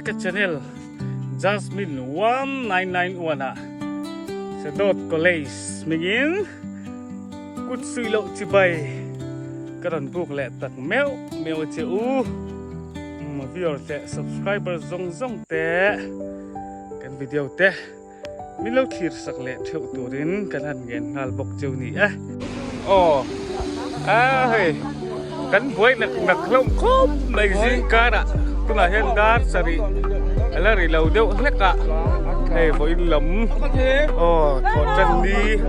ka channel Jasmine 1991 ah Sadawt College hmingin kut suih loh chibai ka rawn buk leh tak meuh meuh a che u. Viewer te subscriber zawng zawng te kan video te Min lo thlir sak leh theuh turin kan han ngen nghal bawk cheu ni e. Aw a hei kan buai nak nak hlawm khawp mai zing karah tunah hian dar sarih a la ri lo deuh hlek a hei vawiin lam aw thawh tan ni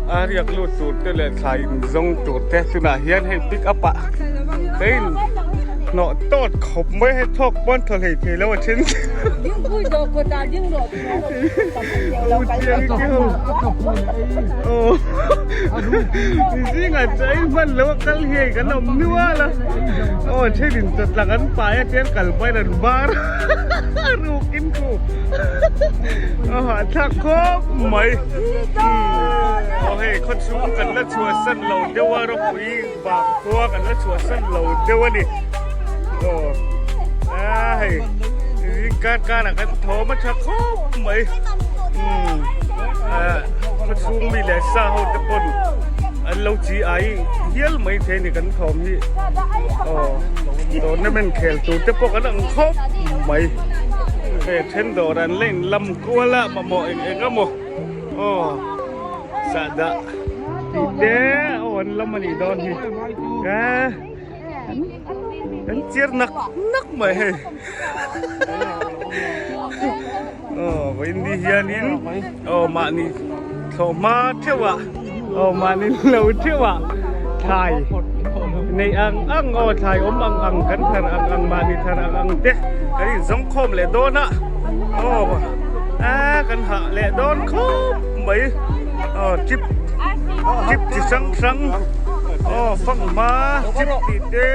a riak lut tur te leh thlai in zawng tur te tunah hian hei pick up ah hei hnawh tawt khawp mai hei thawk pawn thaw hlei thei lo a then. Zingah chaw ei hman lo a kal hi kan awm nual a aw thenin chawtla kan pai a tian kal pahin an bar a rukin khu a hahthlak khawp mai aw hei khawchhung kan la chhuahsan lo deuh a ropui vang khua kan la chhuahsan lo deuh a ni aw a hei kar karah kan thawm a tha khawp mai umm khawchhung mi leh sa ho te pawn an lo chi ai hial mai thei a ni kan thawm hi aw tournament khel tur te pawh kan ang khawp mai hei a then dawr an la in lam kual a mamawh eng eng emaw aw sahdah tih te aw an lam a nih dawn hi a an chiar nak nak mai hei aw vawiin ni hianin aw mahni thlawh hma theuh ah aw mahni lo theuh ah thlai neih ang ang aw thlai awm ang ang kan thar ang ang mahni thar ang ang te kan inzawng khawm leh dawn a aw a kan hah leh dawn khawp mai aw chip chip chi hrang hrang aw fanghma chip tih te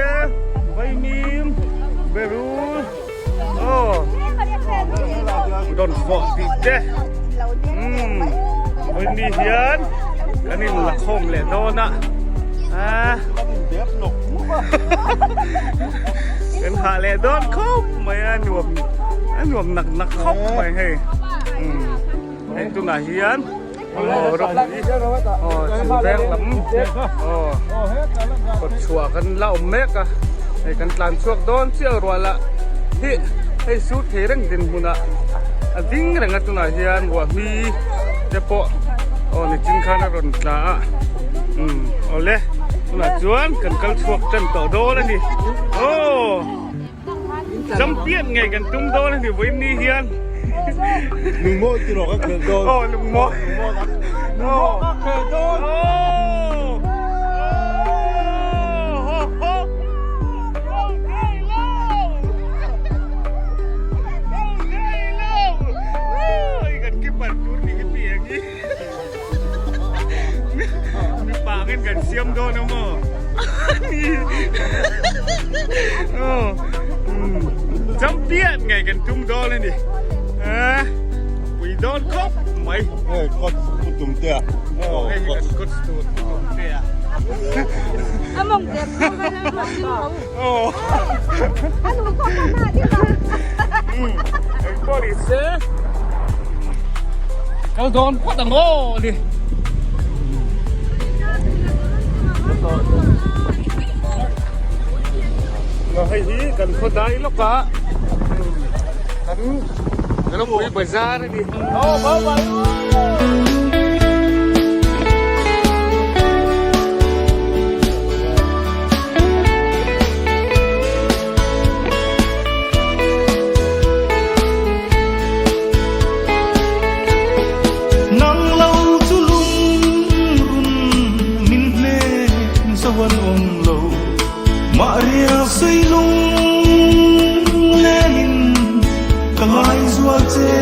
vaimim berul aw dawnfawh tih te umm vaimim hian kan in la khawm leh dawn a a kan hah leh dawn khawp mai a nuam a nuam nak nak khawp mai hei umm hei tunah hian Aw ropui aw thil veng lam aw kawt chhuah kan la awm mek a hei kan tlan chhuak dawn chiah ruah lah hi hei sur thei reng dinhmunah a ding reng a tunah hian ruah hmi te pawh aw nichin khan a rawn tla a umm awle tunah chuan kan kal chhuak tan tawh dawn a ni aw. Champion ngei kan tum dawn a ni vawiin ni hian. Lungmawi ti rawh ka khel dawn. Aw lungmawi. Lungmawi ka khel dawn. Kan keeper tur ni hi pi ang hi. Mi pangin kan siam dawn a maw? Champion ngei kan tum dawn a ni. Pui dawn khawp mai. Hei coach pu tum te a. Aw hei hi kan coach tur pu tum te a. Among te Aw. Engpawh ni se kal dawn phawt ang aw ni. Hei hi kan khaw dai lawk a kan ropui bazar a ni. Aw bye bye. Nang lo chu lungrun min hnen zo an awm lo mah rial sei lung lenin ka ngai zual che.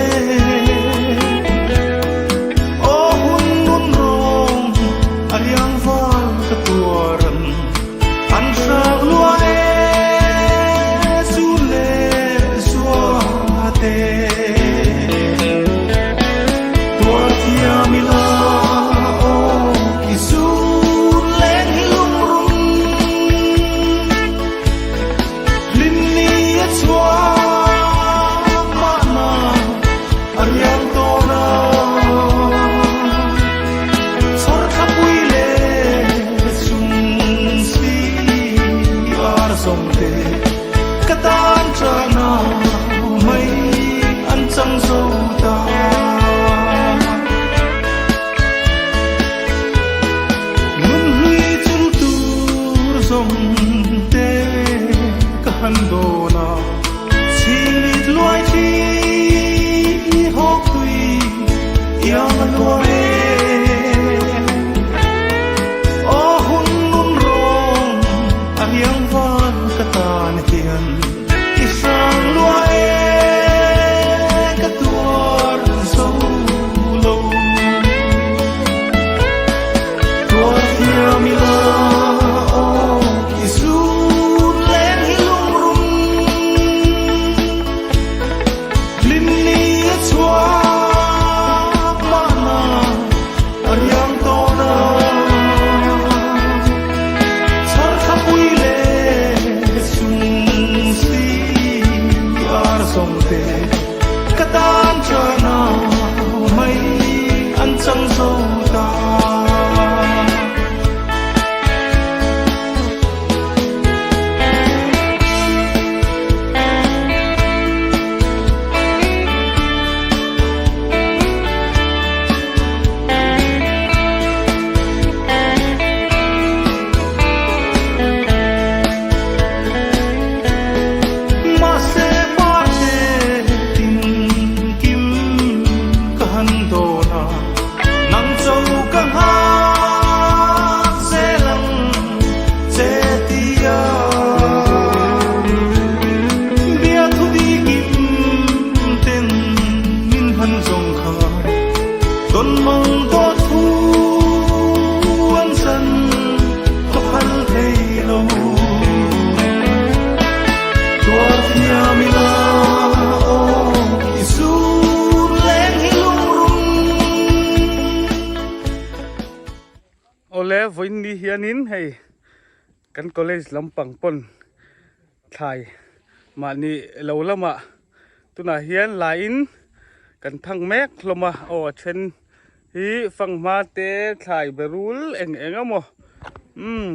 Iang a nuam e Aw hun nun rawng a riang van ka tan hian I hrang lua e ka tuar zo lo Tuar thiam ila aw i zun leng hi lungrum Hlim ni a chhuak mahna a riang tawn a, chhar thlapui leh chung si ar zawng te ka tan chan a mai an chang zo ta. Mahse parte tinkim ka han dawn a, nang cho ka nghak zel ang che tia. Bia thu di kim ten min han zawng kha tawn mang dawt thu an san ka phal thei lo. Tuar thiam ila aw i zun leng hi lungrum. Awle vawiin ni hianin hei kan college lampang pawn thlai mahni lo lamah tunah hian laiin kan thang mek hlawm a aw a then hi fanghma te thlai berul eng eng emaw umm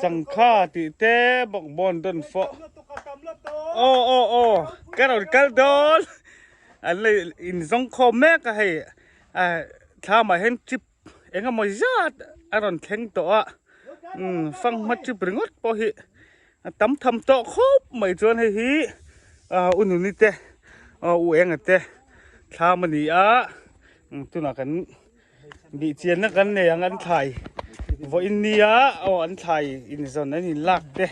changkha tih te bawkbawn dawn fawh aw aw aw ka rawn kal dawn an la inzawng khawm mek a hei thlamah hian chip eng emaw zat a rawn thleng tawh a umm fanghma chip ringawt pawh hi a tam tham tawh khawp mai chuan hei hi ah u nuni te aw u enga te thlam a ni a tunah kan bih chianna kan nei ang an thlai vawiin nia aw an thlai inzawn an inlak te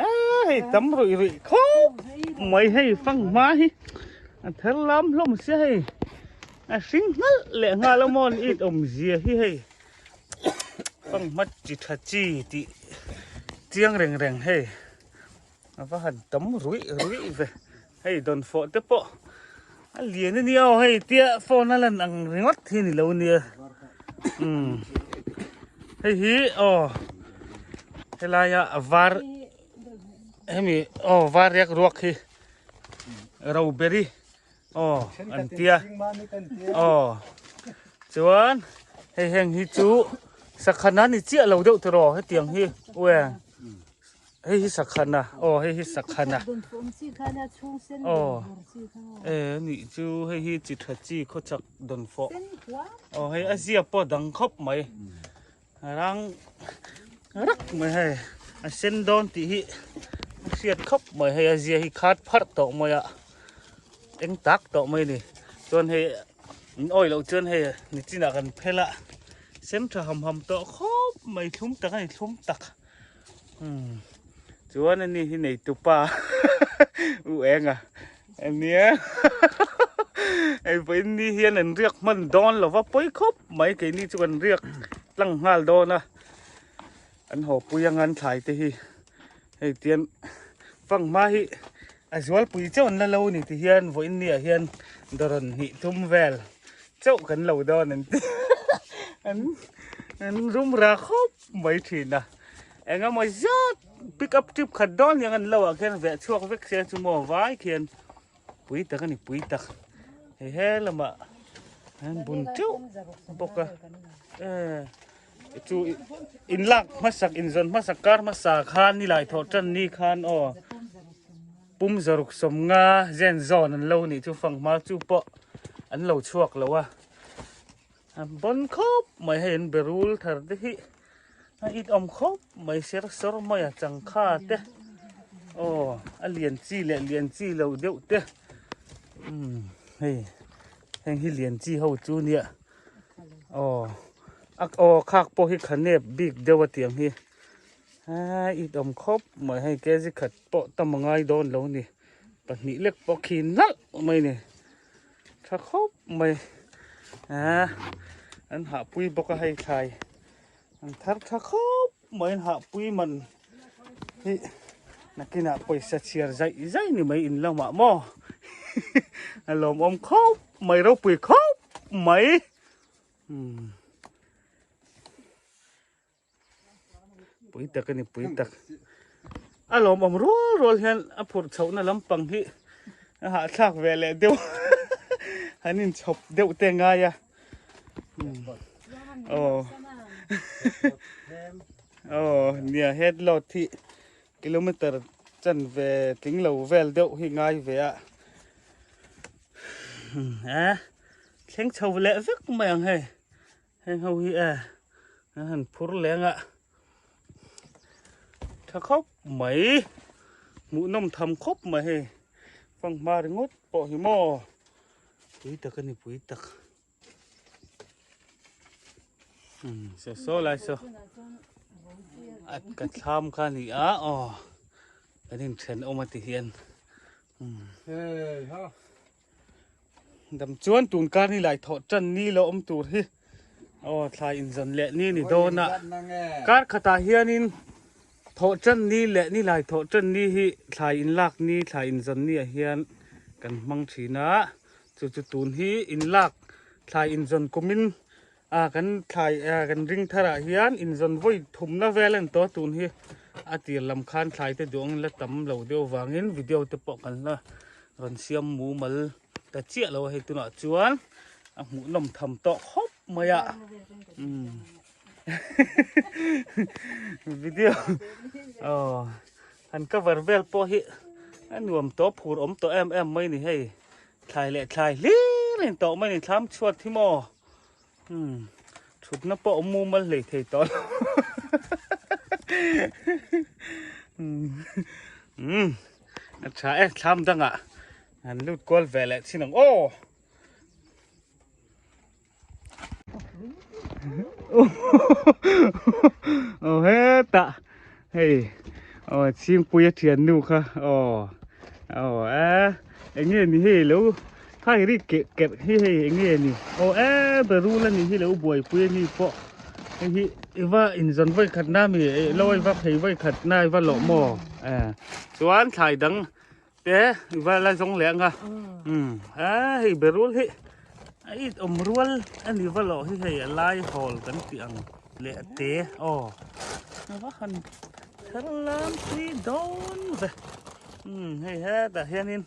ah hei tam ruih ruih khawp mai hei fanghma hi a ther lam hlawm sia hei. A hring nghalh leh nghal a mawn it awmzia hi hei fanghma chi tha chi tih chiang reng reng hei a va han tam ruih ruih ve hei dawnfawh te pawh a lian a nia aw hei tia phone a lan ang ringawt hi ni lo nia umm hei hi aw helaia a var hemi aw var riak ruak hi roberi. Aw an tia aw chuan hei heng hi chu sakhana ni chiah lo deuh tiraw hetiang hi ue hei hi sakhana aw hei hi sakhana aw e nih chu hei hi chi tha chi khawchhak dawnfawh aw hei a zia pawh dang khawp mai Rang rak mai hei a sen dawn tih hi a hriat khawp mai hei a zia hi khat pharh tawh mai a eng tak tawh mai ni chuan hei in awi loh chuan hei nichinah kan phel a sen tha ham ham tawh khawp mai thlum tak a ni thlum tak umm chuan ani hi nei tupa u enga ania hei vawiin ni hian an riak hman dawn lova pawi khawp mai keini chu kan riak tlang nghal dawn a an haw pui anga an thlai te hi hei tian fanghma hi a zualpui chauh an la lo ni ti hian vawiin ni ah hian dawrawn hnih thum vel chauh kan lo dawn an ti an an rum ra khawp mai thin a eng emaw zat pick up trip khat dawn hian an lo ah khian veh chhuak vek se chu maw vai khian pui tak a ni pui tak hei he lamah an bun teuh bawk a eh chu in lak hmasak in zawn hmasak kar hmasa khan nilai thawh tan ni khan aw pum zaruk sawmnga zen zawn an lo nih chu fanghma chu pawh an lo chhuak lo a a bawn khawp mai hei an berul thar te hi a it awm khawp mai ser sawr mai a changkha te aw a lian chi leh lian chi lo deuh te umm hei. Heng hi lian chi ho chu nia. Aw a aw khak pawh hi khanep bik deuh a tiang hi. A it awm khawp mai hei kg khat pawh tam a ngai dawn lo ni. 2 lek pawh khi nalh mai ni. Tha khawp mai. A an hahpui bawk a hei thlai. An thar tha khawp mai an hahpui man hi nakinah pawisa chhiar zaih zaih ni mai in lamah maw a lawmawm khawp mai ropui khawp mai umm pui tak a ni pui tak a lawmawm rual rual hian a phurh chhohna lampang hi a hahthlak ve leh deuh an inchhawp deuh te ngai a. Aw Aw nia head load hi kilometer chan ve tling lo vel deuh hi ngai ve a e thleng chho leh vek mai ang hei heng ho hi e an han phur leng a tha khawp mai hmuhnawm tham khawp mai hei fanghma ringawt pawh hi maw. Pui tak a ni pui tak. Um saw saw lai saw. A ka thlam kha ni a aw. Kan in then awm a ti hian. Um. Hey ha. Dam chuan tun kar ni lai thawh tan ni lo awm tur hi. Aw thlai in zan leh ni ni dawn a. Kar khatah hianin Thawh tan ni leh ni lai thawh tan ni hi thlai in lak ni thlai in zan ni ah hian kan hmang thin a, chu chu tun hi in lak thlai in zawn kum in ah kan thlai ah kan ring thar ah hian in zawn vawi thumna vel a ni tawh a tun hi a tir lam khan thlai te duh angin la tam lo deuh vangin video te pawh kan la rawn siam mumal ta chiah lo a hei tunah chuan a hmuhnawm tham tawh khawp mai a umm. Video aw han cover vel pawh hi a nuam tawh phur awm tawh em em mai ni hei thlai leh thlai hlir in tawh mai ni thlam chhuat hi maw umm thutna pawh awm mumal hlei thei tawh lo umm a tha e thlam dangah han lut kual ve leh chin ang aw. Aw hetah hei aw chhingpui a thian nu kha aw aw e eng nge ni hei lo kha hi ri keh kerh hi hei eng nge ni aw e berul a nih hi lo buaipui a ni pawh hei hi i va inzawn vawi khat na mi lo i va phei vawi khat na i va lawh maw e chuan thlai dang Te i va la zawng leh anga umm a hei berul hi a it awm rual a ni va lawh hi hei a lai hawl kan tih ang leh a te aw a va han thar lam pui dawn ve umm hei hetah hianin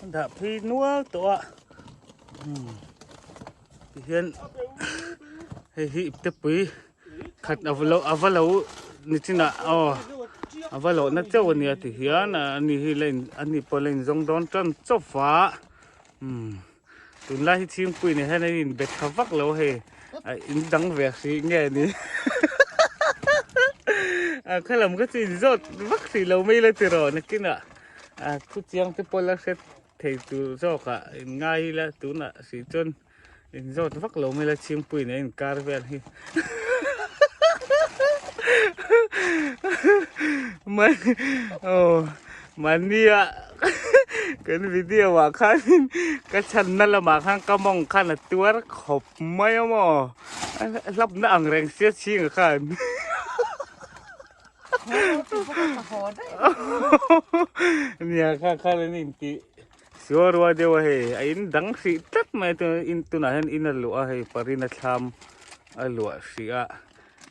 a dah phei nual tawh a umm tihian hei hi iptepui Khat a va a va lo ni chinah aw a va lohna chauh a nia ti hian ani hi la in ani pawh la inzawng dawn tan chawp a umm tunlai hi chhingpui nen hian an inbe tha vak lo hei a in dang ve hrih nge ni a khalam kha chu inzawt vak hrih lo mai la tiraw nakinah a thu chiang te pawh la hre thei tur zawkah inngai ila tunah hrih chuan. In zawt vak lo mai la chhingpui nen in kar vel hi. Man oh mania kan video ah khan ka chhan na lamah khan ka mawng khan a tuar khawp mai a maw hlap na ang reng sia chhing ah khan. Nia kha khan an intih Suar rual deuh a hei a in dang hrih tlat mai a in tunah hian in a luah a hei parin a thlam a luah hrih a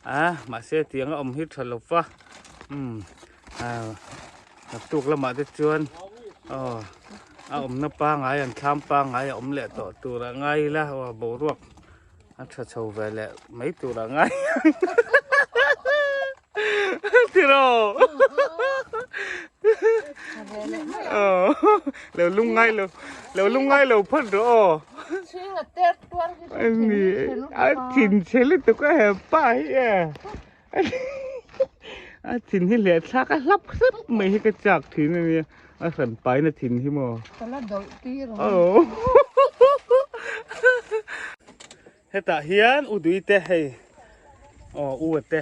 a mahse tiang a awm hi tha lo va umm ah naktuk lamah te chuan aw a awmna pangai an thlam pangai a awm leh tawh tur a ngai ila aw boruak a tha chho ve leh mai tur a ngai Tiraw. Ờ, lo lung ngai lo, lo lung ngai lo phawt rawh aw. Ni, a thin chhe lutuk a he pa hi e. A thin hi leh thlak a hlap hrep mai hi ka chak thin a nia. A hran paina thin hi maw. Ka la dawlh tir ang. Hetah hian u dui te hei aw u a te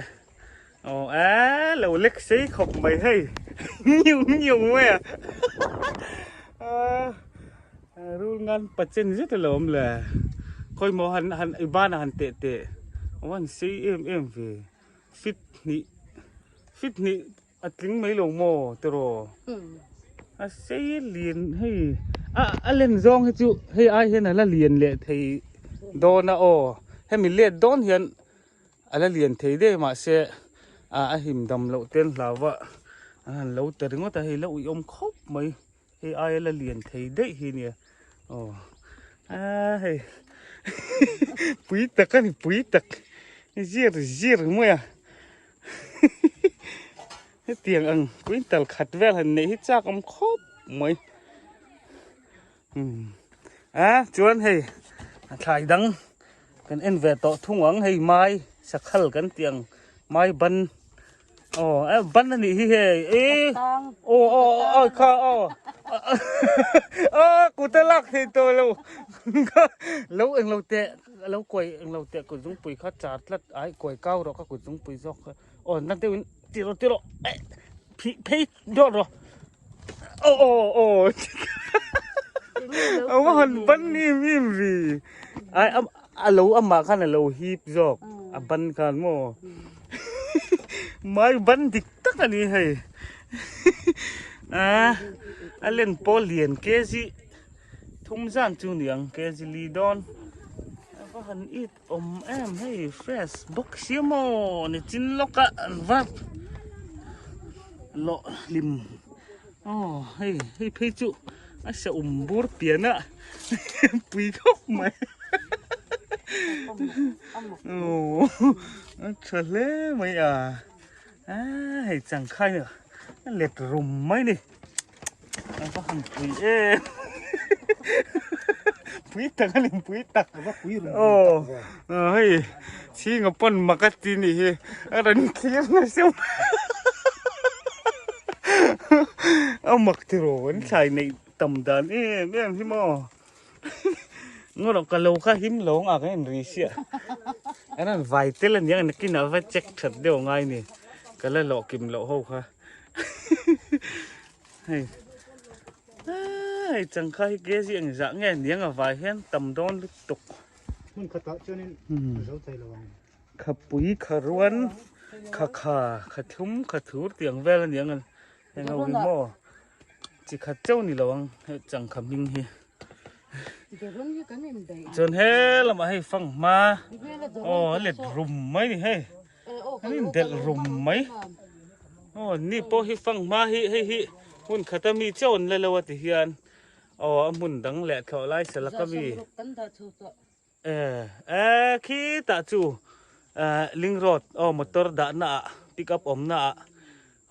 aw e lo lek sei khawp mai hei ngiu ngiu mai a rul ngan pachen zet a lo awm le khawi maw han han i banah han teh teh aw han sei em em ve fit hnih fit hnih A tling mai lo maw tiraw? A sei lian hei a a len zawng hi chu hei ai hian a la lian leh thei dawn a aw hemi let dawn hian a la lian thei daih mahse a a him dam loh ten hlau va an han lo ta ringawt a hei la uiawm khawp mai hei ai a la lian thei daih hi nia aw a hei pui tak a ni pui tak zir zir mai a. Hetiang ang quintal khat vel han neih hi chak awm khawp mai a chuan hei a thlai dang kan en ve tawh thung ang hei mai sakhal kan tih ang mai ban aw a ban a nih hi hei e aw aw aw kha aw a kut a lak thei tawh lo lo englo teh. A lo kuai englo teh kut zungpui kha char tlat ai kuai kau rawh ka kut zungpui zawk kha aw na deuhin ti rawh ti rawh eh phih phei dawt rawh aw aw aw a va han ban im im vi ai a lo amah khan a lo hip zawk a ban khan maw mai ban dik tak a ni hei a a len pawh lian kg Thum zan chu niang kg li dawn a va han it awm em hei fresh bawk sia maw ni chin lawk a an va lawh hlim aw hei hei phei chu a sa um bur pian a pui khawp mai aw a tha hle mai a hei changkhai a let rum mai ni. A va han pui em pui tak a ni pui tak A va pui rum aw hei chhinga pawn mak a ti nih hi a rawn thlir nasa a mak tiraw an thlai neih tam dan em em hi maw ngaw ka lo kha him lo ang a kan inri sia an rawn vai tel aniang nakinah va check that deuh angai ni ka la lawh kim loh ho kha. Hei hei changkha hi kg eng zah nge niang a vai hian tam dawn lutuk. Hmun khatah chuanin a zo thei lo ang. Khapui kharuan khakha khathlum khathur tih ang vel a niang a eng ho hi maw chi khat chauh ni lo ang hei changkha hming hi. Chuan he lamah hei fanghma aw a let rum mai ni hei. An indelh rum mai. Aw ni pawh hi fanghma hi hei hi hmun khata mi chauh an la lo a ti hian aw a hmun dang leh thlawh lai salak a mi e e khitah chu link road aw motor dahna ah pick up awmna ah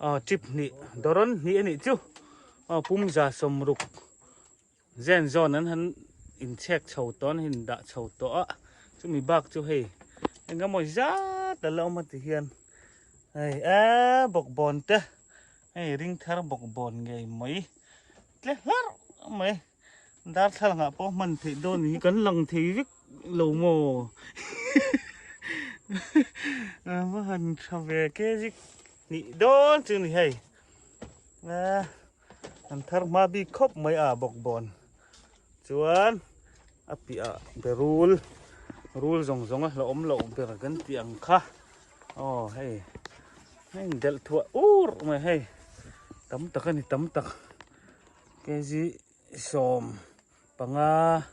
aw trip hnih dawrawn hnih a nih chu aw pumza sawmruk Zen zawn an han inchhek chho tawh an indah chho tawh a chumi bak chu hei eng emaw zat a la awm a ti hian hei eee bawkbawn te hei ring thar bawkbawn ngei mai tle hlarh mai darthlalang ah pawh hman theih dawn hi kan lang thei vek lo maw a va han tha ve kg hnih dawn chu ni hei eee. An thar hma bik khawp mai a bawkbawn chuan a piah be rul rul zawng zawng a hlauhawm loh ber kan tih ang kha aw hei a indelh thuah ur mai hei tam tak a ni tam tak kg 15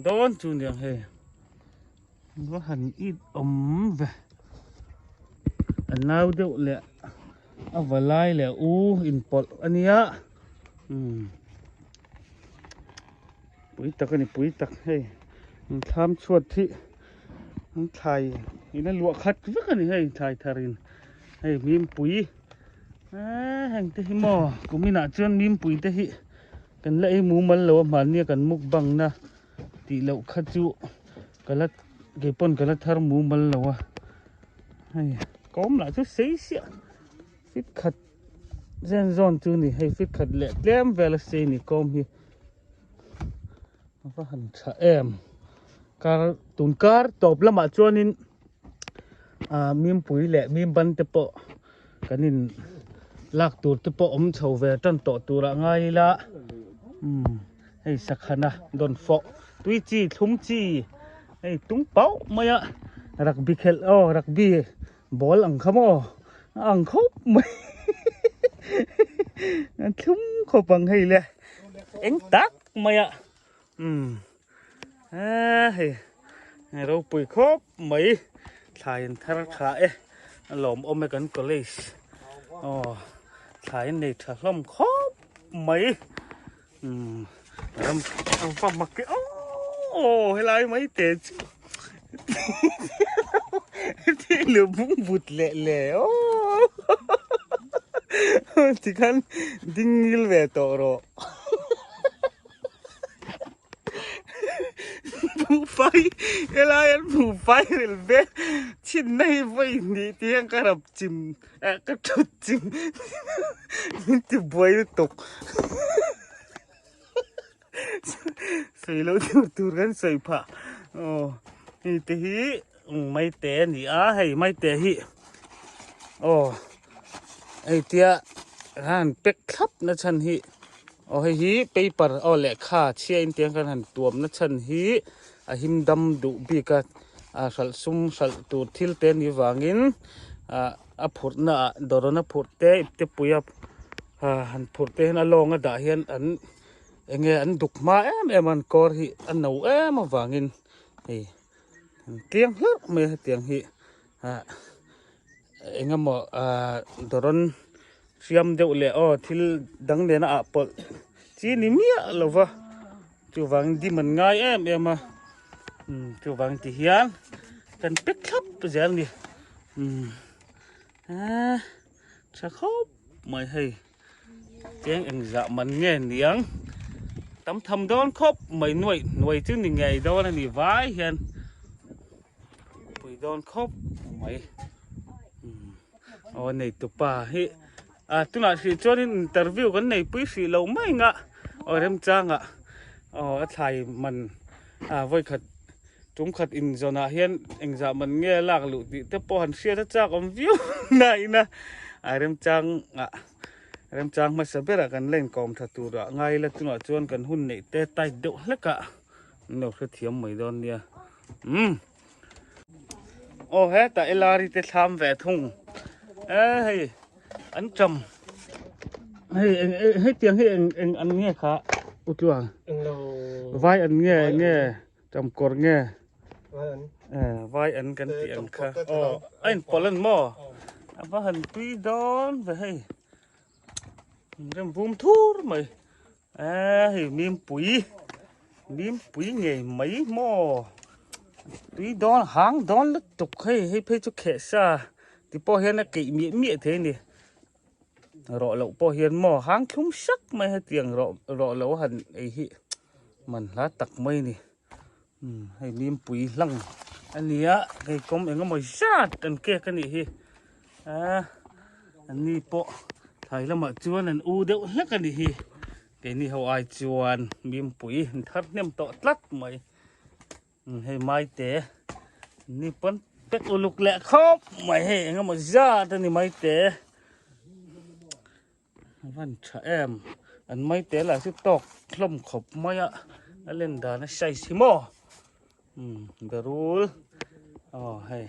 dawn chu niang hei va han it awm ve a nau deuh leh a va lai leh u inpawlh a nia umm pui tak a ni pui tak hei an thlam chhuat hi an thlai in a luah khat vek a ni hei thlai thar in hei mimpui eee heng te hi maw kuminah chuan mimpui te hi kan la ei mumal lo a hmannia kan mukbang na. Tih loh kha chu ka la kei pawn ka la thar mumal lo a hei kawm lah chu sei siah fit khat zen zawn chu ni hei fit khat leh tlem vel a sei ni kawm hi a va han tha em. Kar tun kar tawp lamah chuanin ah mimpui leh mimban te pawh kan in lak tur te pawh awm chho ve tan tawh turah ngai ila umm hei sakhana dawn fawh tui chi thlum chi hei tung pauh mai a rugby khelh aw rugby ball ang kha maw a ang khawp mai a thlum khawp ang hei le eng tak mai a umm eee hei ropui khawp mai thlai an thar tha e a lawmawm e kan college aw thlai an nei tha hlawm khawp mai umm ram va mak e aww helai mai te chu thil bung but leh leh aww tikhan ding ngil ve tawh rawh. Buhfai helai an buhfai ril vel chhinna hi vawi hnih tih hian ka rap chim eh ka thut chim min ti buai lutuk sawi loh tur tur kan sawi phah aw hei te hi maite a ni a hei maite hi aw hei tia han pack thlap na chhan hi aw hei hi paper aw lehkha chhia in tiang khan han tuam na chhan hi a him dam duh bik a a hralh sum hralh tur thil te ni vangin ah a phurh na ah dawrna phurh te ipte pui a han phurh te hian a lawng a dah hian an enge an duk hma em em a an kawr hi a no em avangin hei. An tliang hlauh mai a hetiang hi ah eng emaw ah dawrawn hriam deuh leh aw thil dang nena ah pawlh chi ni miah lo va chuvangin dim an ngai em em a umm chuvang ti hian kan pek thlap zel a ni umm ah tha khawp mai hei. Cheng engzah man nge niang tam tham dawn khawp mai nuaih hnuai chu ni ngei dawn a ni vai hian pui dawn khawp mai aw nei tupa hi a tunah hrih chuanin interview kan nei pui hrih loh mai nga aw remchanga aw a thlai man a vawikhat tum khat inzawnah hian engzah man nge lak luh tih te pawh han hriat a chak awm viau nain a a remchangah remchang hmasa berah kan la inkawm tha turah ngai ila tunah chuan kan hun neih te tight deuh hlek a an lo hrethiam mai dawn nia umm aw hetah elari te thlam ve thung e hei an ṭam hei eng hetiang hi eng eng an nge kha utluang vai an nge nge Tam kawr nge? Vai an. Eh, vai an kan tih ang kha. Aw, a in pawlh an maw? A va han tui dawn ve hei. Rem vum thur mai. Eh, hei mimpui. Mimpui ngei mai maw? Tui dawn hang dawn lutuk hei, hei phei chu kheh sa. Ti pawh hian a keih miah miah thei a ni. Rawh loh pawh hian maw hang thlum sak mai hetiang rawh rawh lo han ei hi man hla tak mai a ni umm hei mimpui hlang a ni a hei kawm eng emaw zat an kek a nih hi a an ni pawh thlai lamah chuan an u deuh hlek a nih hi keini ho ai chuan mimpui an thar hnem tawh tlat mai. Hei maite ni pawn pek uluk leh khawp mai hei eng emaw zat a ni maite a van tha em an maite lah chu tawk hlawm khawp mai a a len dan a size hi maw umm berul aw hei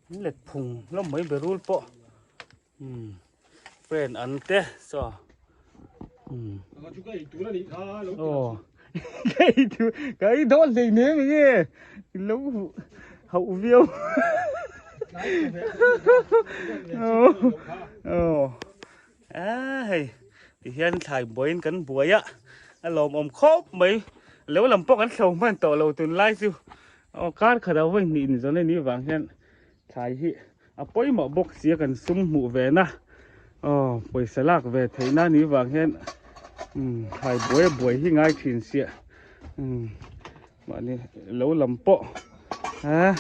an let phung hlawm mai berul pawh umm friend an te saw umm aw ka ei tur ka ei dawn hlei nem enge lo hauh viau aw aw a hei tihian thlai buaiin kan buai a a lawmawm khawp mai lo lam pawh kan thlo hman tawh lo tunlai chu aw kar khat a vawi hnih ni zawn a nih vang hian Thlai hi a pawimawh bawk sia kan sum hmuh ve na aw pawisa lak ve theih na ni vang hian umm thlai buai a buai hi ngai thin sia umm mahni lo lam pawh a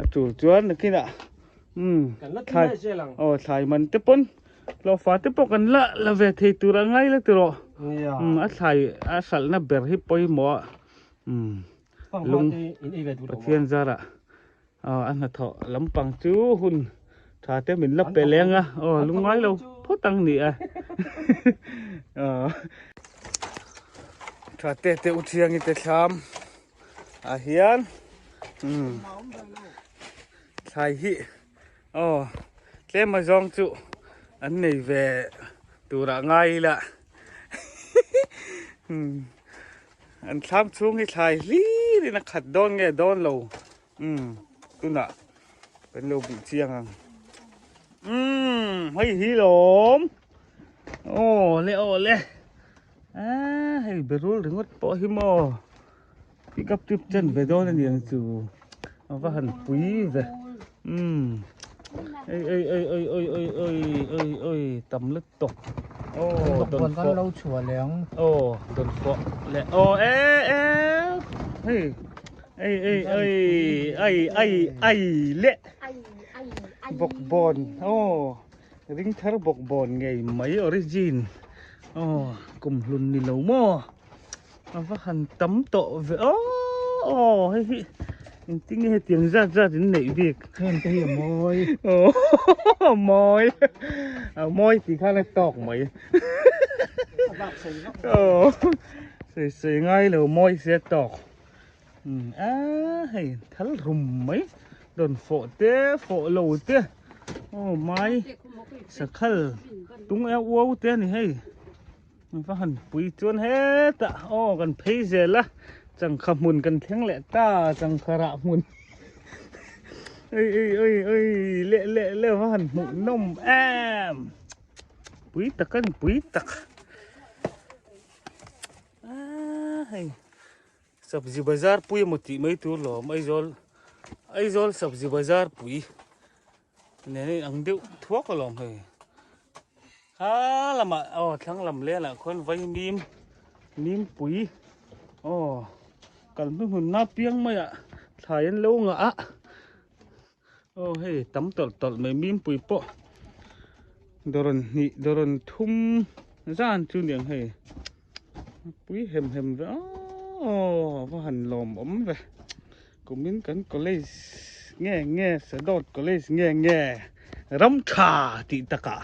a tul chuan nakinah umm thlai aw thlai man te pawn hlawhfa te pawh kan la la ve thei tur a ngai la tiraw umm a thlai a hralhna ber hi pawimawh a umm. Lung Pathian zarah a hnathawh lampang chu hun tha te min la pe leng a aw lungngai lo phawt ang ni a tha te te u thiangi te thlam ah hian umm thlai hi aw tlem a zawng chu an nei ve turah ngai ila umm. An thlam chhung hi thlai hlir in a khat dawn nge dawn lo umm tunah kan lo bih chiang ang umm hei hi lawm aw le aw le ah hei berul ringawt pawh hi maw pick up trip chen ve dawn a ni ang chu a va han pui ve umm ei ei ei ei ei ei ei ei ei tam lutuk. Tawk aw dawn kan lo chhuah leh ang. Aw dawn fawh leh aw e e hei ei ei ei ai ai ai le bawkbawn aw ring thar bawkbawn ngei mai origin aw kumhlun ni lo maw a va han tam tawh ve aw aw hei hi engtin nge hetiang zat zat in neih bik heng te hi a mawi aw mawi a mawi tih khan a tawk mai aw sawi sawi ngai lo mawi se a tawk a hei thal rum mai rawn fawh te fawh lo te aw mai sakhal tung eu uau te a ni hei. Va han pui chuan hetah aw kan phei zel a changkha hmun kan thleng leh ta changkha rah hmun oi oi oi oi leh leh leh va han hmuh nawm em pui tak a ni pui tak a hei sabzi bazar pui emaw tih mai tur lawm Aizawl Aizawl sabzi bazar pui. Nen a inang deuh thuak alawm hei. Kha lamah aw thlang lam lenah khuan vaimim mimpui aw kal hnuhnunna piang maiah thlai an lo ngah a aw hei tam tawlh tawlh mai mimpui pawh dawrawn hnih dawrawn thum zan chu niang hei pui hem hem ve aw va han lawmawm ve. Kumin kan college nge nge Sadawt college nge nge ram tha tih takah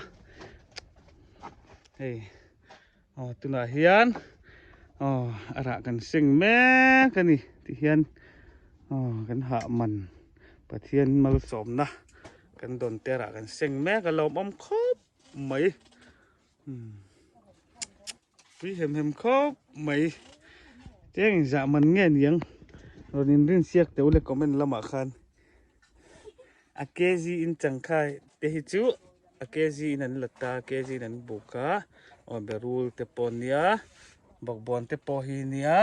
hei aw tunah hian aw a rah kan seng mek a ni tih hian aw kan hah man Pathian malsawmna kan dawn te rah kan seng mek a lawmawm khawp mai. Pui hem hem khawp mai cheng zah man nge niang rawn in rin siak teuh le comment lamah khan a kg in changkhai te hi chu a kg in an la ta kg in an buk a aw berul te pawh nia bawkbawn te pawh hi nia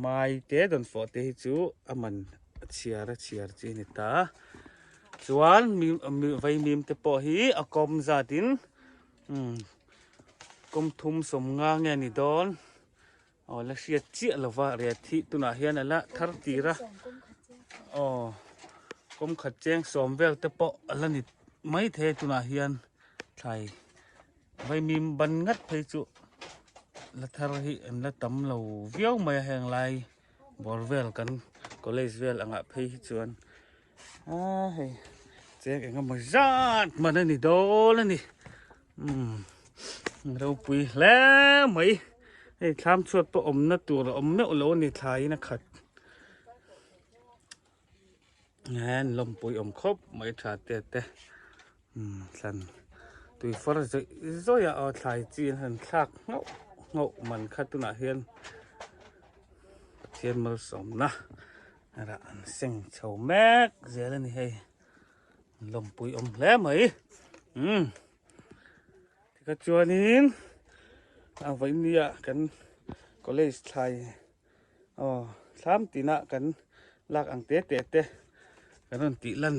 mai te dawnfawh te hi chu a man a chhiar a chhiar chi a ni ta chuan vaimim te pawh hi a kawm zat in umm kawm thum sawm nga nge a ni dawn aw la hriat chiah lo va riat hi tunah hian a la thar tir a aw kawm khat cheng sawm vel te pawh a la ni maithei tunah hian thlai vaimim ban ngat phei chu la thar hi an la tam lo viau mai a heng lai bawr vel kan college vel angah phei hi chuan a hei cheng eng emaw zat man a ni dawn a ni umm ropui hle mai hei thlam chhuat pawh awmna tur a awm meuh lo a ni thlaiin a khat an lawmpui awm khawp mai tha te te umm thlan tui far zawih zawih a aw thlai chi an han thlak nghauh nghauh man kha tunah hian Pathian malsawmna rah an seng chho mek zel a ni hei lawmpui awm hle mai umm tikha chuanin a vawinia kan college thlai aw thlam tinah kan lak ang te te te kan rawn tih lan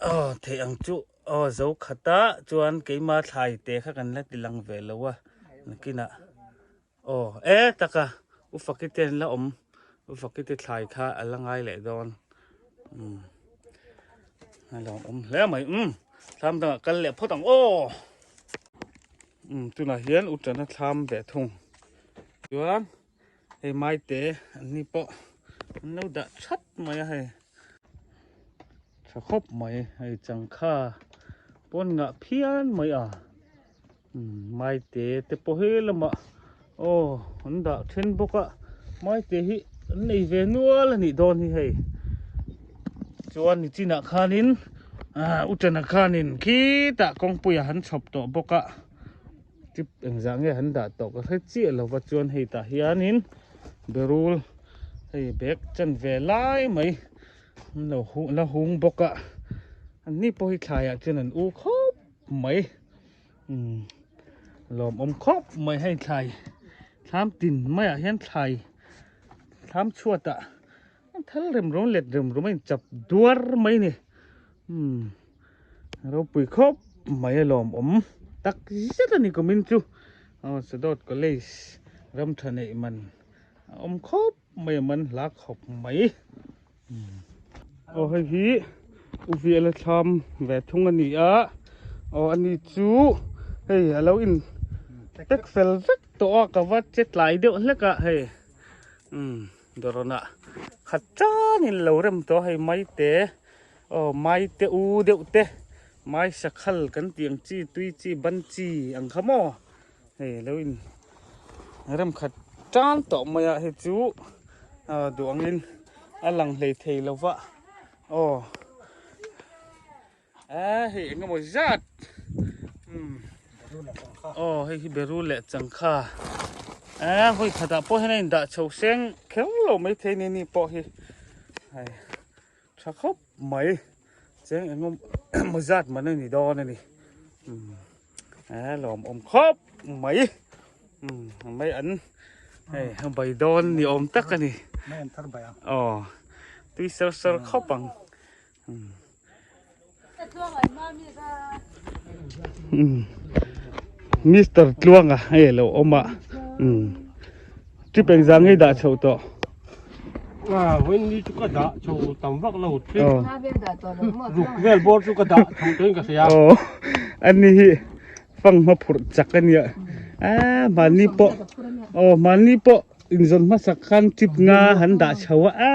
aw theih ang chu aw zo khata chuan keima thlai te kha kan la ti lang ve lo a nakinah aw e taka u faki te an la awm u faki te thlai kha a la ngai leh dawn umm a lo awm hle mai umm thlam dangah kal leh phawt ang aw umm tunah hian u tana thlam ve thung chuan. Hei maite an ni pawh. an lo dah that mai a hei tha khawp mai hei changkha pawn ngah phian mai a maite te pawh he lamah aw an dah then bawk a maite hi an nei ve nual a nih dawn hi hei chuan nichinah khanin ah utana khanin khitah kawngpuiah an chhawp tawh bawk a. Chip engzah nge han dah tawh ka hre chiah lo va chuan hei tah hianin berul hei bag chan ve lai mai an lo huh la hung bawk a an ni pawh hi thlaiah chuan an u khawp mai umm lawmawm khawp mai hei thlai thlam tin maiah hian thlai thlam chhuatah an thal rem rum let rem rum a inchap duar mai a ni umm. Ropui khawp mai a lawmawm tak zet a ni kumin chu aw Sadawt College ram tha neih man a awm khawp mai a man hla khawp mai aw hei hi U Viala thlam ve thung a ni a aw ani chu hei a lo in tek fel vek tawh a ka va che tlai deuh hlek a hei umm dawrawnah khat tanin lo rem tawh a hei maite. Aw mai te u deuh te mai sakhal kan tih ang chi tui chi ban chi ang kha maw hei lo in rem khat tan tawh mai a hei chu ah duh angin a lang hlei thei lo va aw a hei eng emaw zat umm aw hei hi berul leh changkha a vawi khatah pawh hian a indah chho seng kher lo maithei ni ni pawh hi hei. Tha khawp mai cheng eng emaw zat man a ni dawn a ni a lawmawm khawp mai mai an hei bai dawn ni awm tak a ni aw tui sar sar khawp ang Mister Tluanga hei a lo awm a trip engzah nge i dah chhoh tawh vawiin ni chu ka dah chho tam vak lo trip ruk vel bawr chu ka dah chho tawhin ka hria aw ani hi fanghma phurh chak a nia a mahni pawh aw mahni pawh inzawn hmasak khan trip nga han dah chho a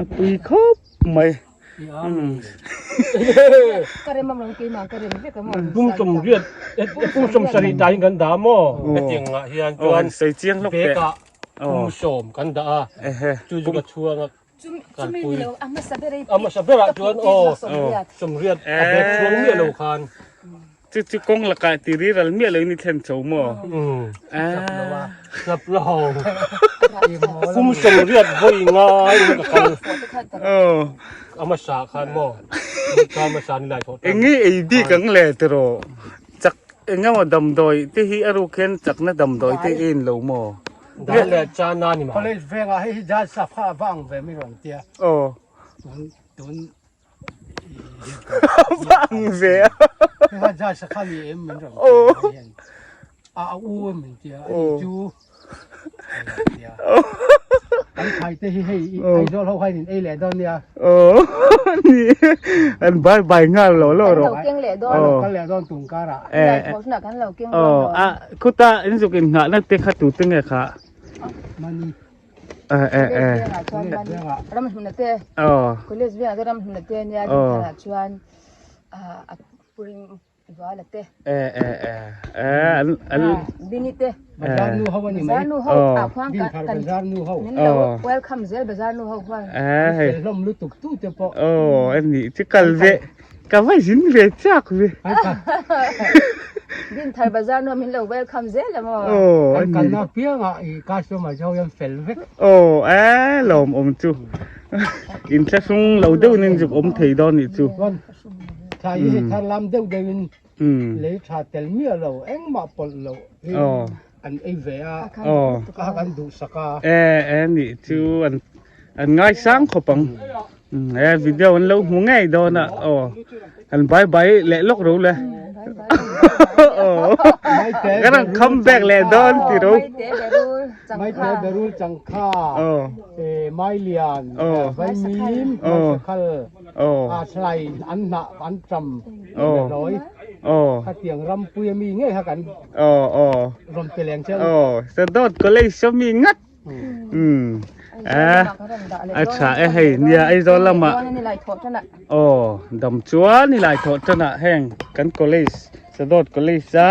a pui khawp mai. Pum sawm riat pum 70 tain kan dah maw hetiang ah hian chuan bag ah pum 10 kan dah a chu chu ka chhuang a kalpui a hmasa berah chuan aw 80 a bag chhuang miah lo khan Chu chu kawng lakah ti ri ral miah lo in i thlen cho maw? Hlap lo. Kum 80 vawi ngai in ka kal. A hmasa khan maw? Ka hmasa ni lai thawh tan. Eng nge ei bik ang le tiraw? Chak eng emaw damdawi te hi a ruk hian chakna damdawi te i en lo maw? Dan leh chana ni mai. College vengah hei hi judge sap kha a va ang ve mi rawn tia. Aw. Tun tun Vang ve a. Hei judge kha ni em min rawn hian. A a u min tia a ni chu. Kan thai te hi hei Aizawl ho hian in ei leh dawn nia. Aw ni an bye bye nghal lo lo rawh. Kan lo keng leh dawn. Kan lo kal leh dawn tum karah. Kan lo keng dawn. Aw a khuta in zuk in nghah na te kha tu te nge kha. Mani. College vengah chuan ramhluna te college vengah chuan ramhluna te ania dikharah chuan a puring vala te bini te bazar nu ho ani mai bazar nu ho ah khuan kan bazar nu ho min lo welcome zel bazar nu ho khuan hlawm lutuk tu te pawh aw ani chu kal ve Ka va zin ve chak ve. Dinthar bazar nuam in lo welcome zel a maw. Aw Kan kalna apiangah i customer te ho hian fel vek. Aw e lawm awm chu. In thlahrung lo deuhin in zuk awm thei dawn nih chu. Chuan thlai hi hei thar lam deuh deuhin lei tha tel miah lo engmah pawlh loh hi an ei ve a. Ka kan duhsak a. E e nih chu an an ngaisang khawp ang. E video an lo hmu ngei dawn a aw an bye bye leh lawk ro le aw kan han come back leh dawn ti ro Maite berul changkha aw mai lian vai mim mai sakhal a thlai an hnah an tam lawi khatiang rampui ami ngei kha kan aw aw rawn pe leng cheu aw sadawt college ami ngat. Eh, a tha e hei nia Aizawl lamah aw dam chuan ni lai thawh tanah heng kan college Sadawt college a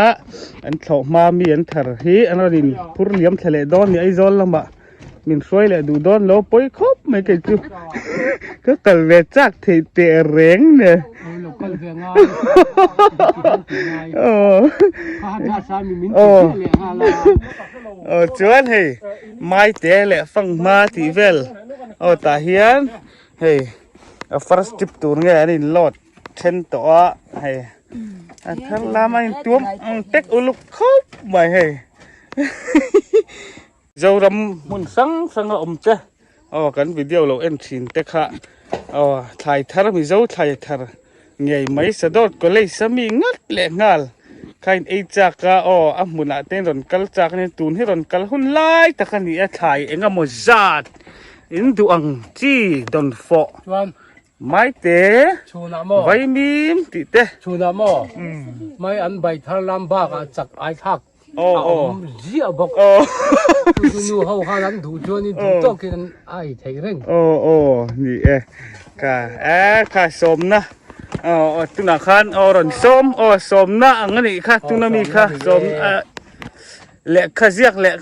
an thlawh hma mi an thar hi an rawn in phur liam thla leh dawn ni Aizawl lamah min hruai leh duh dawn lo pawi khawp mai kei chu ka kal ve chak theih teh reng ne aw chuan hei maite leh fanghma tih vel aw tah hian hei a first trip tur nge an in load then tawh a hei a thar lam a intuam ang tek uluk khawp mai hei. Zoram hmun hrang hrang a awm te aw kan video lo en thin te kha aw thlai thar mizo thlai thar ngei mai Sadawt college a mi ngat leh nghal kha in ei chak a aw a hmunah te in rawn kal chak ania tun hi rawn kal hun lai tak a ni a thlai eng emaw zat in duh ang chi dawn fawh maite vaimim tih te chhunah maw mai an bai thar lam bakah chak ai thlak Aw a aw. awm ziah bawk. Aw. Chu chu nu ho khan an duh chuanin duh tawkin an a ei thei reng. Aw aw ni e. Ka e kha sawmna aw aw tunah khan aw rawn sawm aw sawmna ang a nih kha tuna mi kha sawm lehkha ziak leh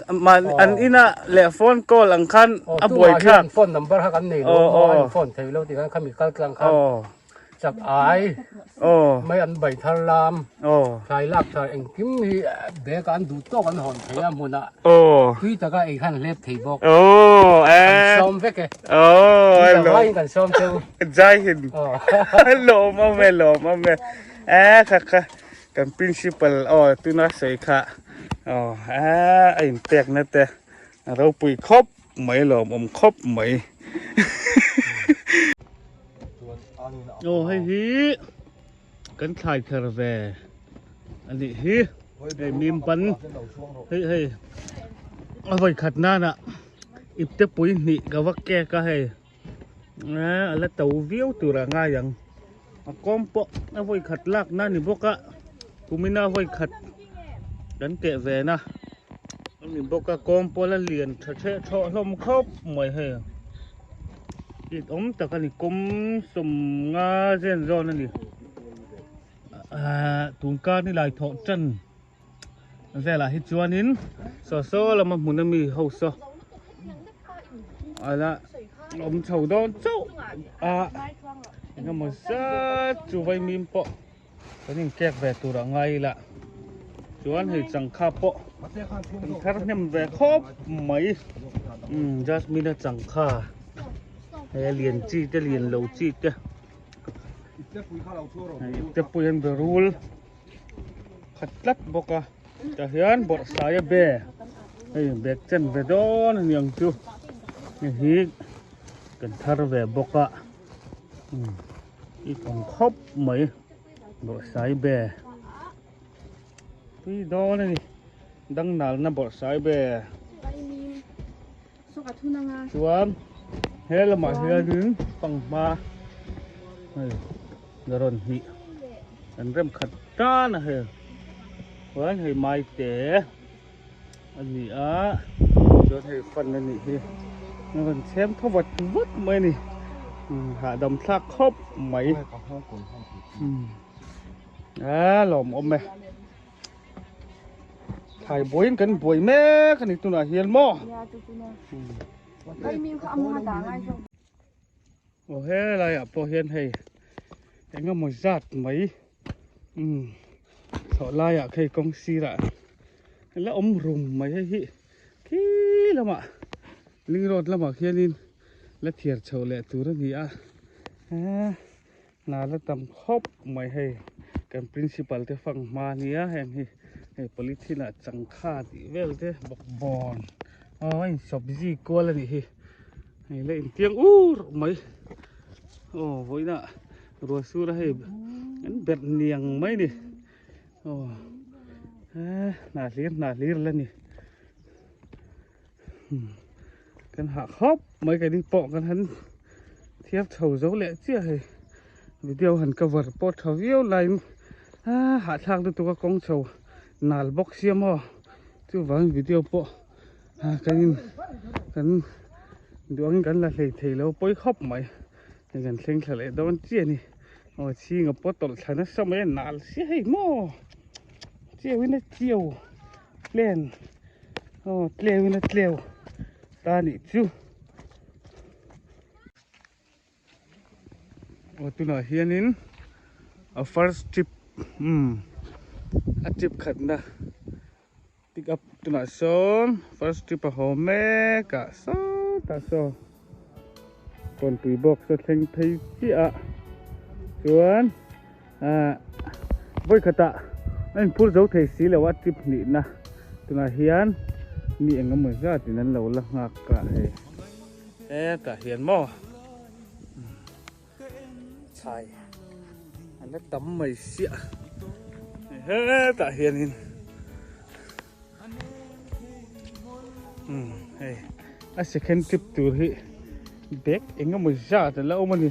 an ina leh phone call ang khan a buai thlak. Phone number kha kan nei lo maw an phone thei lo tikhan khami kal tlang khan. Chak ai mai an bai thar lam thlai lak thar engkim hi bag ah an duh tawk an hawn thei a hmunah tui taka ei khan hlep thei bawk kan sawm vek e vaiin kan sawm cheu Jai Hind lawm awm e lawm awm e e kha kha kan principal aw tuna sawi kha aw a inpekna te a ropui khawp mai lawm awm khawp mai. Aw hei hi kan thlai kher ve a nih hi hei mim ban hei hei a vawi khat nana ipte pui hnih ka va kek a hei a la to viau tur a ngai ang a kawm pawh a vawi khat lak na ni bawk a kumina vawi khat kan keh ve na a ni bawk a kawm pawh la lian tha theh thawh hlawm khawp mai hei. It awm tak a ni kawm sawmnga zen zawn a ni ahh tun kar ni lai thawh tan velah hi chuanin saw saw lama hmun ami ho saw ala awm chho dawn chauh a engemaw zat chu vaimim pawh. Kan inkek ve tur a ngai ila chuan hei changkha pawh kan thar hnem ve khawp mai umm jasmine a changkha hei a lian chi te lian lo chi te hei ipte pui an be rul khat tlat bawk a tah hian bawrhsai a be hei bag chen ve dawn a niang chu hei hi kan thar ve bawk a umm. I awm khawp mai bawrhsai be tui dawn a ni dang nalna bawrhsai be chuan he lamah hianin fanghma hei la rawn hnih an rem khat tan a hei chuan hei maite a ni a chuan hei fan a nih hi a rawn chhem tho vat vat mai a ni hahdam thlak khawp mai a lawmawm e thlai buaiin kan buai mek a ni tunah hian maw aw helaiah pawh hian hei eng emaw zat mai umm thlawh laiah khei kawng sirah la awm rum mai hei hi khi lamah ling road lamah khianin la thiar chhoh leh tur a ni a eee hna la tam khawp mai hei kan principal te fang hma nia heng hi hei polythene ah changkha tih vel te bawkbawn aw a insawpzi kual a nih hi hei la intiang ur mai aw vawiinah ruah sur a hei an berh niang mai a ni aw eh hnah hlir hnah hlir la ni kan hah khawp mai keini pawh kan han thiar chho zo leh chiah hei video han cover pawh tha viau laiin ah hahthlak lutuk a kawng chho nal bawk sia maw chuvangin video pawh ah kan in kan. Duh angin kan la hlei thei lo pawi khawp mai. Hei kan thleng thla leh dawn chiah a ni. Aw chhinga pawh tawlh thla nasa mai a nal sia hei maw. Chiau in a chiau tlen aw tleu in a tleu ta nih chu. Aw tunah hianin a first trip umm a trip khatna. Pick up tunah sawn first trip a haw mek a sawtah saw kawnpui box a thleng phei chiah a chuan ah vawikhatah a inphur zo thei si lo a trip hnihna tunah hian mi eng emaw zat in an lo la nghak a hei hetah hian maw chhai an la tam mai siah hetah hianin umm hei a second trip tur hi bag eng emaw zat a la awm a ni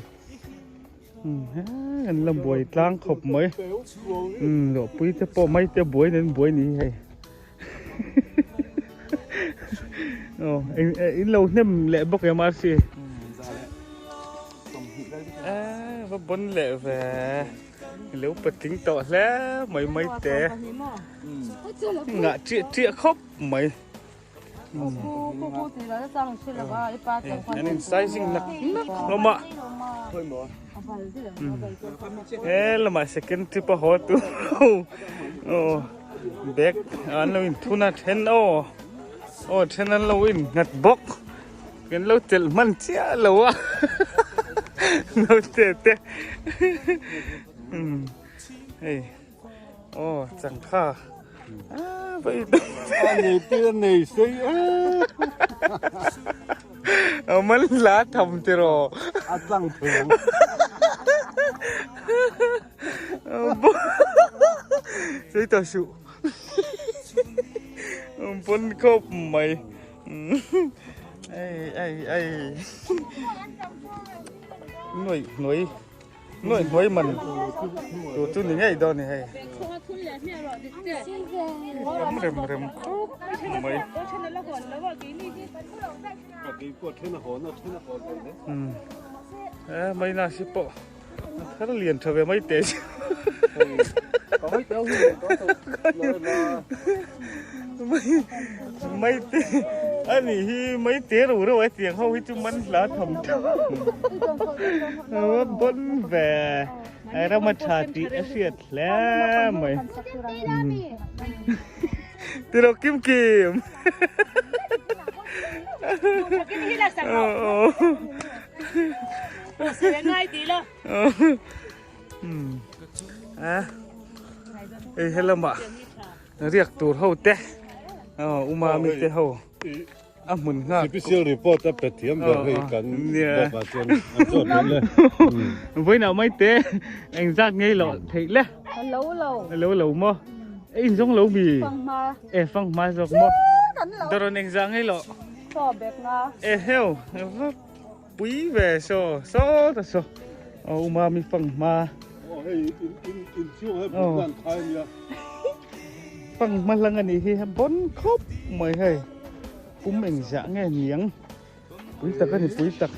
umm hei an la buai tlang khawp mai umm lawhpui te pawh mai te buai nen buai ni hei aw eng in lo hnem leh bawk em arsi eh va bon leh ve lo patling tawh hle mai mai te ngah chiah chiah khawp mai an in sizing nak nak hlawm a he lamah second trip a haw tu aw bag an lo in thun a then aw aw then an lo in nghat bawk kan lo chelh hman chiah lo a naute te hei. Aw changkha vai a nei te a nei sei a man la tham te ro a tlang thei ang sei ta su pon khop mai ai ai ai nuai nuai Nuaih hnuai man tur chu ni ngei dawn a ni hei. Awm rem rem khawp mai. Eh mai na si pawh a thar lian tha ve mai teh chu. Mai te a nih hi mai te ro reuh a tiang ho hi chu man hla tham theuh. A bawn ve ram a tha tih a hriat hle mai. Tiraw kim kim. Hei helamah riak tur ho te uma mi te ho a hmun nghak special report a pe thiam ber hei kan bawk ah chuan an chuan theih le vawiinah mai te engzat ngei loh theih le lo lo lo lo maw e in zawng lo mi fanghma e fanghma zawk maw dawrawn engzah ngei loh saw bek nga e heu Pui ve saw saw ta saw aw uma mi fang hma aw hei in in in chhung he buk nan khai ania fang hma hlang ani hi bon khawp mai hei pum eng zah nge niang pui tak ani pui tak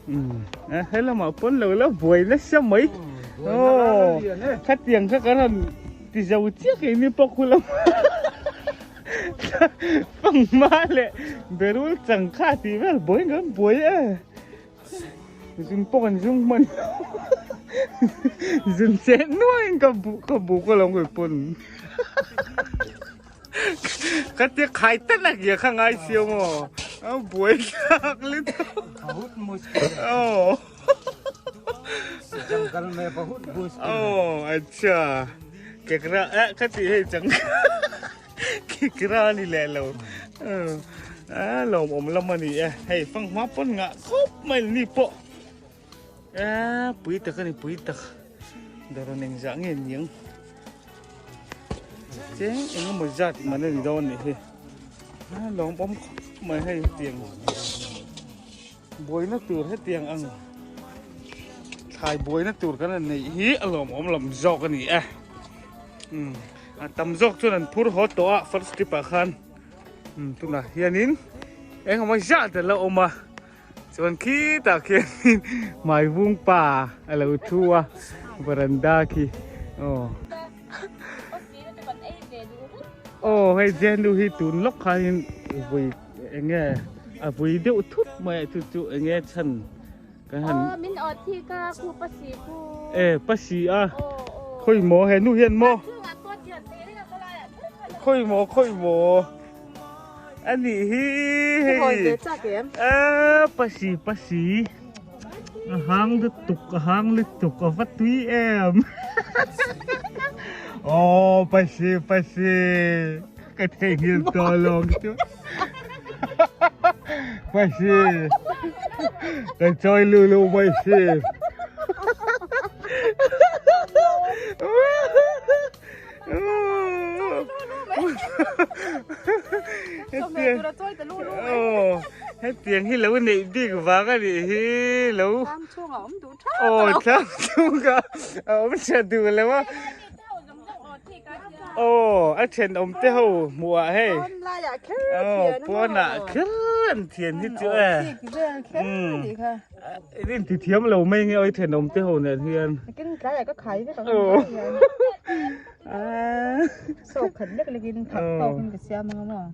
um a he lamah pawn lo la buai nasa mai aw khatiang kha kan rawn ti zo chiah keini pawh khu lamah. Panghma leh berul changkha tih vel buai in kan buai e. Zun pawh kan zung hman zun cheh nuai in ka bu ka bu ka lo ngawi pawn. Ka tia khai tan a kia kha ngai siam aw. A buai thlak lutuk. Bahut mushkil. Aw. Jungle mein bahut mushkil. Aw acha. Kekra eh ka tih hei chang kekra a ni leh lo a lawmawm lam a ni e hei fanghma pawn ngah khawp mai ni pawh a pui tak a ni pui tak dawrawn engzah nge niang cheng eng emaw zat man a ni dawn a nih hi a lawmawm khawp mai hei hetiang Buaina tur hetiang ang thlai buaina tur kan han neih hi a lawmawm lam zawk a ni e. Umm a tam zawk chuan an phur haw tawh a first trip ah khan umm tunah hianin Eng emaw zat a la awm a chuan khitah khianin maivung pa a lo thu a varanda khi aw aw hei Jenu hi tun lawk khanin vui eng nge a vui deuh thut mai a chu chu eng nge chhan kan han Aw min awt hi ka khu pasi khu. E pasi a khawi maw he nu hian maw khawi maw khawi maw a nih hi hei e pasi pasi a hang lutuk a hang lutuk a va tui em aw pasi pasi ka theihnghilh tawh lawng chu. Pasi kan chawi lu lu mai si. Hetiang hi lo neih bik vang a nih hi lo aw thlam chhunga a awm tha duh lo a. Aw a thenawm te ho hmuh ah hei aw pawnah kher an thian hi chu e in inti thiam lo mai nge awi thenawm te ho nen hian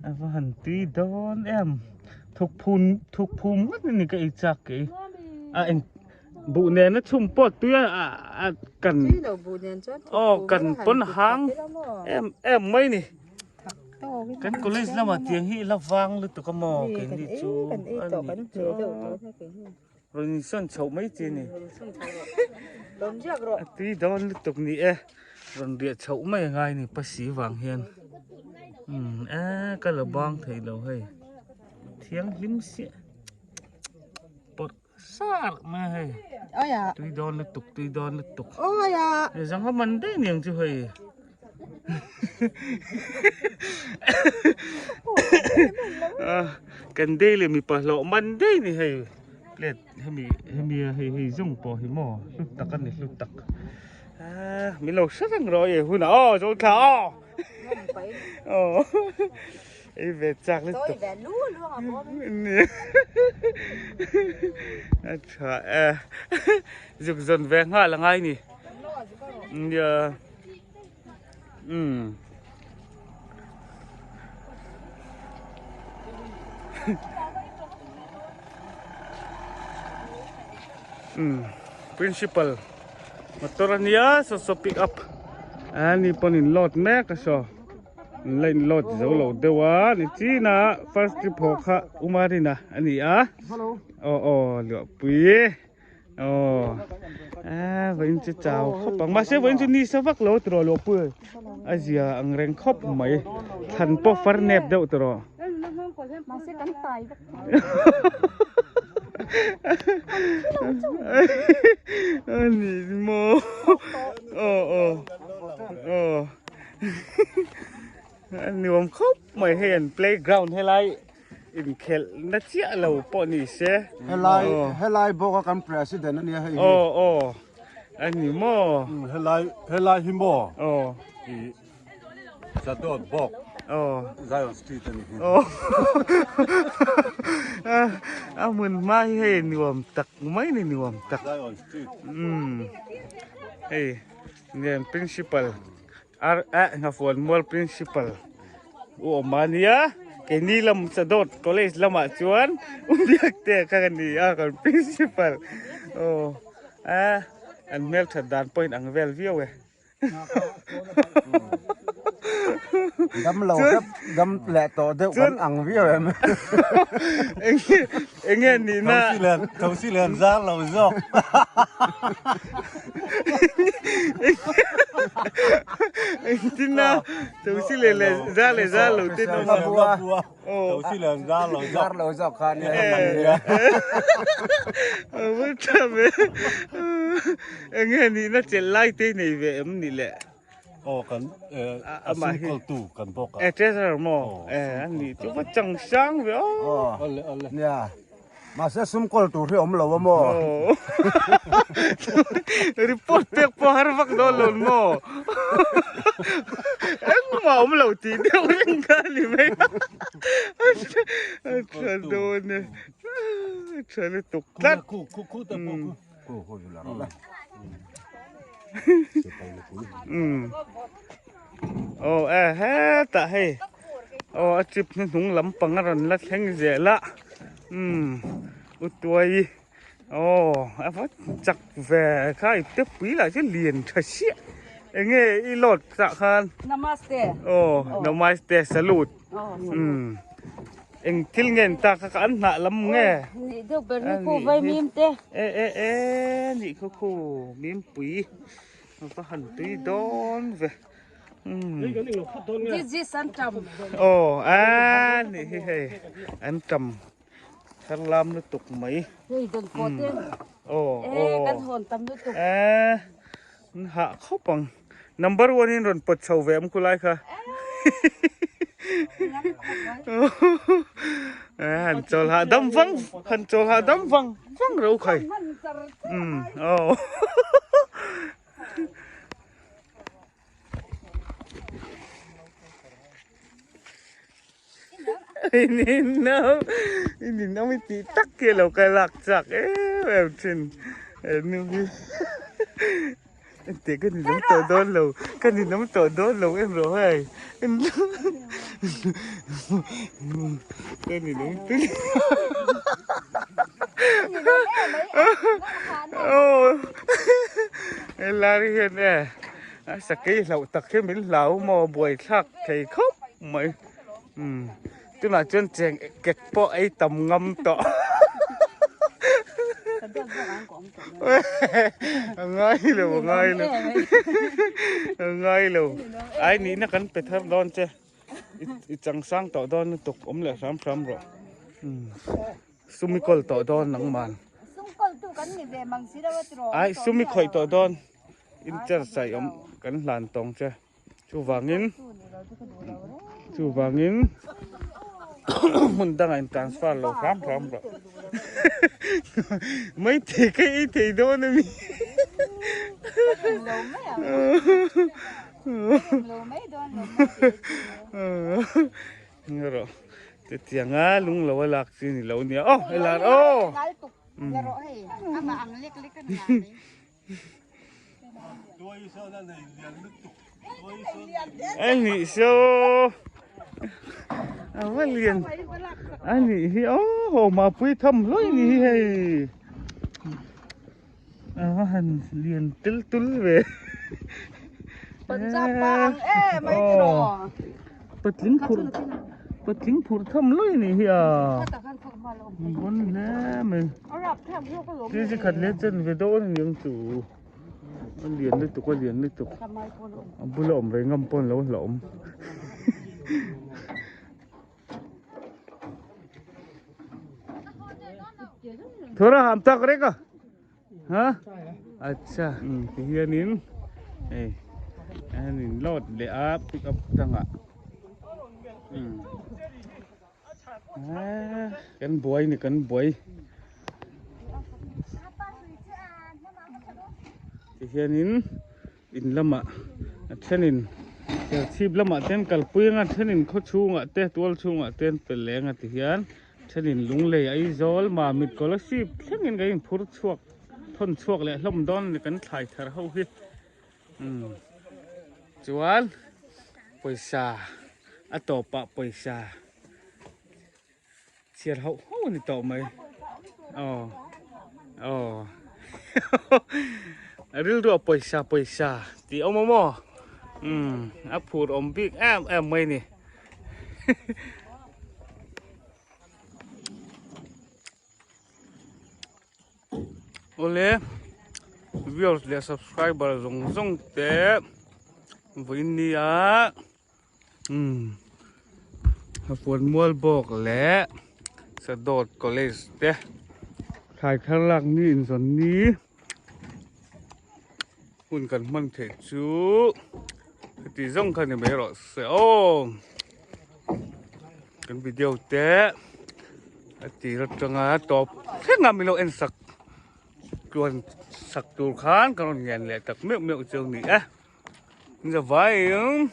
a va han tui dawn em thuk phum thuk phum ngawt a ni ka ei chak kei a eng Buh nena chhum pawh tui a a kan aw kan pawn hang em em mai ni kan college lamah tiang hi ila vang lutuk a maw keini chu a ni chu rawn insawn chhoh mai chi a ni a tui dawn lutuk ni e rawn riah chhoh mai a ngai a ni pasi vang hian umm e ka la bang thei lo hei thianghlim siah Sar mai hei. Aya. Tui dawn lutuk, tui dawn lutuk. Aya. Hei zang man daih niang chu hei. Kan daily mipa hlawh man daih ni hei. Plate hemi hemi hei hei zawng pawh hi maw hlut tak a ni hlut tak. Min lo hre reng rawh e hunah aw zo thla aw. Aw. Ei ve chak lutuk. Chawi ve lu lu ang a bawm. Ni. A tha e. Zuk zawn ve nghal a ngai ni. Nia. Um. Um. Principal motor ania so so pick up. Ani pawn in load mek a saw. An la in load zo lo deuh a ni chin a first trip haw kha Umarina a ni a aw aw luahpui aw a vawiin chu chau khawp ang mahse vawiin chu ni sa vak lo tiraw luahpui a zia ang reng khawp mai thlan pawh far nep deuh tiraw. A ni maw aw aw aw. A nuam khawp mai hei an playground helai inkhelh na chiah lo pawh ni se helai helai bawk a kan president ania hei hi aw aw a ni maw helai helai hi maw aw i Zadawt bawk aw Zion Street ani hi aw a hmun hma hi hei nuam tak mai ni nuam tak Zion Street umm hei Nen principal ar eh Nghafuan mual principal u awm a nia keini lam Sadawt college lamah chuan u biak te kha ka ni a kan principal aw eh an hmelthat dan pawhin ang vel viau e. Dam lo hrep dam leh tawh deuh kan ang viau em. Eng nge nihna. Thosi len zar lo zawk. Engtin a thosi len leh zar leh zar lo te an awm a. Thosi len zar lo zawk. Zar lo zawk kha ania. A va tha ve. Eng nge nihna chelh lai te nei ve em ni le. Aw kan a sum tu kan bawk a. E treasurer maw? E a ni chu va chang sang ve aw. Aw. Nia. Mahse sum kawl tur hi awm lo a maw? Report pek pawh har vak dawn lo maw? Engmah awm lo tih deuh reng kha a ni mai a. A tha dawn e. A tha lutuk tlat. Aw e hetah hei aw a chip hnuhnung lampang a rawn la thleng zel a umm utuai aw a va chak ve kha i te pui lah chu lian tha chiah enge i load tah khan namaste aw namaste salute umm eng thil nge ni ta kha ka an hnah lam nge nih deuh ber hi khu vai mim te e e e nih khu khu mim pui Va han tui dawn ve. This is an tam. Oh, a ni hi hei. An tam. Thar lam lutuk mai. Hei don ko te. Oh, oh. Eh, kan hon tam lutuk. Eh, ha khop ang. Number 1 in ron pot chho ve am kulai kha. Eh, han chol ha dam vang, han chol ha dam vang. Vang reuh khai. Um aw. Ininam ininam i tih tak hi lo ka lak chak em em thin he nu hi. Engteh ka ninawm tawh dawn lo ka ninawm tawh dawn lo em rawh hei ka ninawm tun aw helai hian e a sakei hlauh tak hi min hlau maw buaithlak thei khawp mai umm tunah chuan cheng kek pawh ei tam ngam tawh. A ngai lo a ngai lo a ngai lo ai nihna kan pe thar dawn che i chang sang tawh dawn lutuk awm leh hram hram rawh sum i kawl tawh dawn nangman ai sum i khawih tawh dawn in charge ah i awm kan hlan tawng che. Chuvangin chuvangin hmun dangah in transfer lo hram hram rawh. Mai thei ka ei thei dawn a mi. Nga rawh. Chutianga lung lo a lak chi ni lo nia. Aw helar aw. A nih saw a va lian a nih hi aw haw mapui tham hlawi ni hi hei a va han lian tel tul ve Punjab pa ang em mai tiraw patling phurh patling phurh tham hlawi ni hi a bon hle mai Kg khat leh chen ve dawn a ni ang chu a lian lutuk a lian lutuk a bula awm rei ngam pawh an lo hlauhawm thora ham tak rek a ha acha ti hianin hei an in load leh a pick up tangah Kan buai ni kan buai tihianin in lamah a thenin serchhip lamah te an kalpui anga thenin khaw chhungah te tual chhungah te an pel leh anga tihian thenin lunglei Aizawl Mamit Kolasib thlengin kan inphur chhuak thawn chhuak leh hlawm dawn a ni kan thlai thar ho hi umm chuan pawisa a tawpah pawisa chhiar hauh hauh a ni tawh mai aw aw a rilru ah pawisa pawisa tih a awm a maw umm a phur awm bik em em mai a ni. Awle viewers leh subscriber zawng zawng te vawiin nia umm Hafuan mual bawk leh Sadawt college te thlai thar lak ni inzawn ni hun kan hman theih chu heti zawng kha ni mai rawh se aw kan video te. A tir atanga tawp thleng a milo en sak tluan sak tur khan ka rawn ngen leh tak meuh meuh chu a ni e. Zavaiin.